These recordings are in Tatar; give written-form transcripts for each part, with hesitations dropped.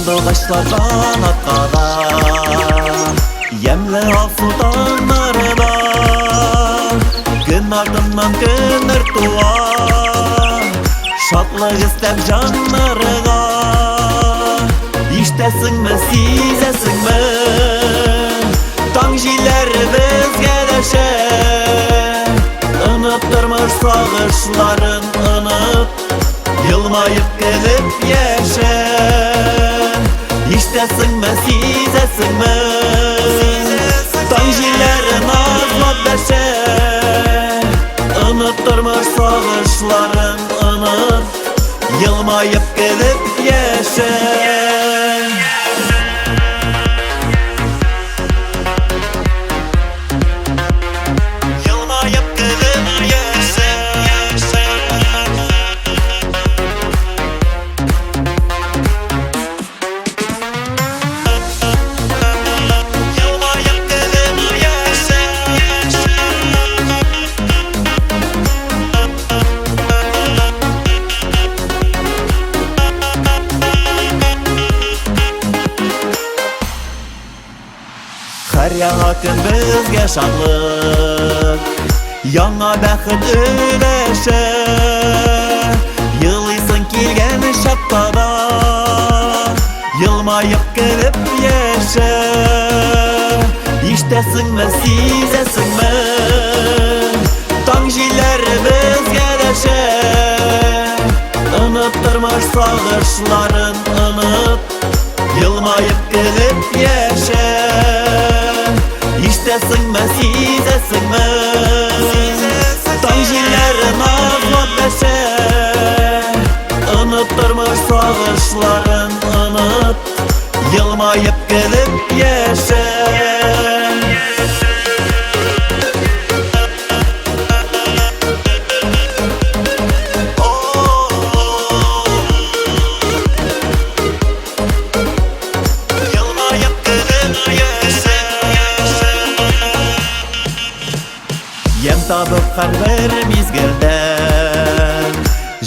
Сандугачлар канат кага. Ямьле алсу таңнарда Көн артыннан көннәр туа. Шатлык эстәп җаннарга. Ишетәсеңме, сизәсеңме? Таң җилләре безгә дәшә. Оныт тормыш сагышларын, оныт. Елмаеп көлеп яшә. Ишетәсеңме, сизәсеңме? Таң җилләре назлап дәшә. Оныт тормыш сагышларын, оныт. Елмаеп көлеп яшә. Елмаеп көлеп яшә. Елмаеп көлеп яшә. Һәр яңа көн безгә шатлык, яңа бәхет өләшә. Елыйсың килгән чакта да, елмаеп көлеп яшә. Ишетәсеңме, сизәсеңме? Таң җилләре безгә дәшә. Оныт тормыш сагышларын, оныт. Елмаеп көлеп яшә. Ишетәсеңме, сизәсеңме? Таң җилләре назлап дәшә. Оныт тормыш сагышларын, оныт. Елмаеп көлеп яшә. Елмаеп көлеп яшә. Ямь табып һәрбер мизгелдән,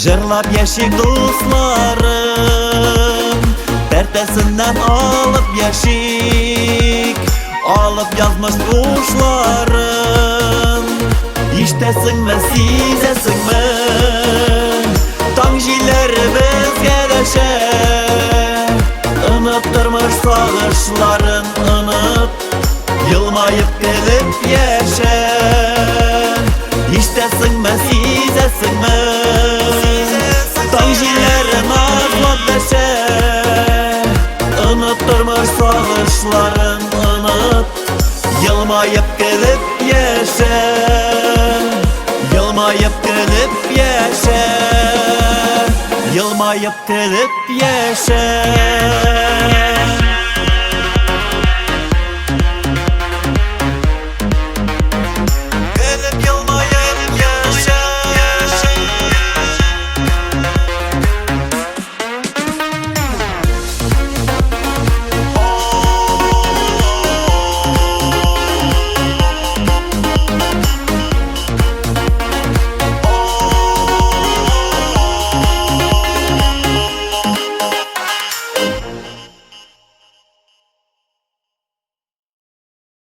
җырлап яшик, дусларым. Тәртәсеннән алып яшик, алып язмыш ушларын. Ишетәсеңме, сизәсеңме? Таң җилләре безгә дәшә. Оныт тормыш сагышларын, оныт. Елмаеп көлеп яшә. Ишетәсеңме, сизәсеңме? Таң җилләре назлап дәшә. Оныт тормыш сагышларын, оныт. Елмаеп көлеп яшә. Елмаеп көлеп яшә. Елмаеп көлеп яшә.